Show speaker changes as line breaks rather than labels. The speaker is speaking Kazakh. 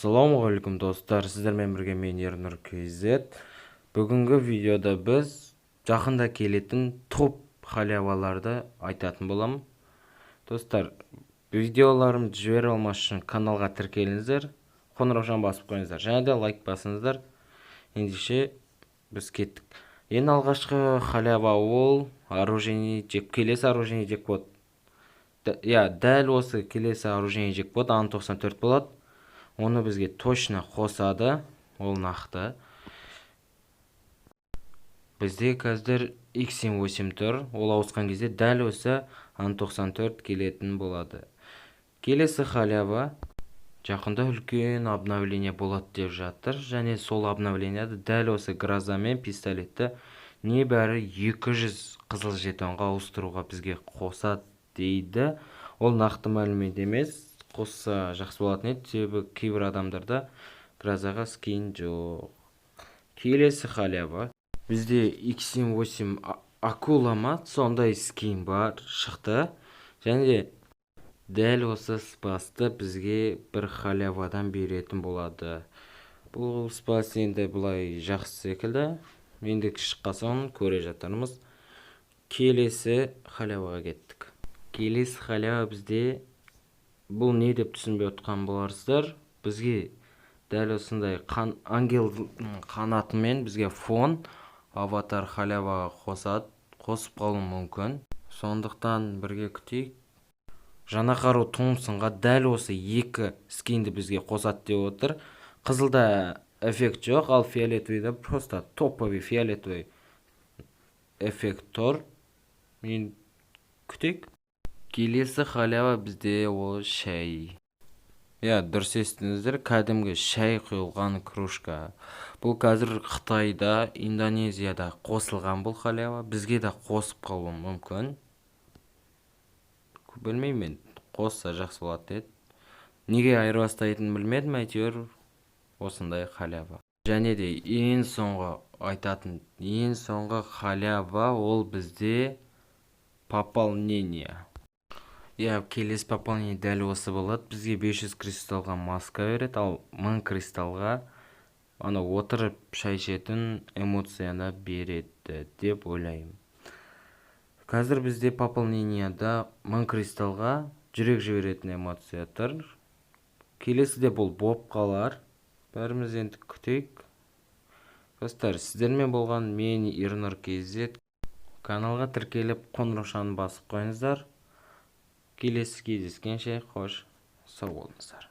Ассалаумағалейкум, достар! Сіздермен бірге мен, Ернұр KZ. Бүгінгі видеода біз жақында келетін топ халяваларды айтатын боламын. Достар, видеоларымды жіберіп алмас үшін каналға тіркеліңіздер, қоңыраушаны басып қойыңыздар және де лайк басыңыздар. Ендеше біз кеттік. Ең алғашқы халява ол оружейный джек, келесі оружейный джекпот. Иә, дәл осы келесі оружейный джекпот ан 94 болады. Оны бізге точно қосады, ол нақты. Бізде қазір X78 тұр, ол ауысқан кезде дәл осы ан 94 келетін болады. Келесі халява: жақында үлкен обновление болады деп жатыр және сол обновленияда дәл осы гроза мен пистолетті небәрі 200 қызыл жетонға ауыстыруға бізге қосады дейді. Ол нақты мәлімет емес, қосса жақсы болатын еді, себебі кейбір адамдарда грозаға скин жоқ. Келесі халява: бізде X78 акула ма, сондай скин бар, шықты және де дәл осы спасты бізге бір халявадан беретін болады. Бұл спас енді былай жақсы секілді, енді шыққан соң көре жатармыз. Келесі халяваға кеттік. Келесі халява бізде бұл не деп түсінбей отқан боларсыздар. Бізге дәл осындай қан, ангел қанатымен бізге фон аватар халяваға қосады, қосып қалуы мүмкін, сондықтан бірге күтейік. Жаңа қару Томпсонға дәл осы екі скинді бізге қосады деп отыр. Қызылда эффект жоқ, ал фиолетовыйда просто топовый фиолетовый эффект тұр. Мен күтейік. Келесі халява бізде ол шай. Иә, дұрыс естідіңіздер, кәдімгі шай құйылған кружка. Бұл қазір Қытайда, Индонезияда қосылған бұл халява бізге де қосып қалуы мүмкін, білмеймін мен. Қосса, жақсы болады еді. Неге айырбастайтынын білмедім, әйтеуір осындай халява. Және де ең соңғы айтатын, ең соңғы халява ол бізде пополнение. Иә, келесі пополнение дәл осы болады. Бізге 500 кристаллға маска береді, ал 1000 кристаллға ана отырып шай ішетін эмоцияны береді деп ойлаймын. Қазір бізде пополненияда 1000 кристаллға жүрек жіберетін эмоция тұр. Келесіде бұл болып қалар. Бәріміз енді күтейік. Достар, сіздермен болған мен, Ернұр KZ. Каналға тіркеліп, қоңыраушаны басып қойыңыздар. Келесі кездескенше қош сау болыңыздар.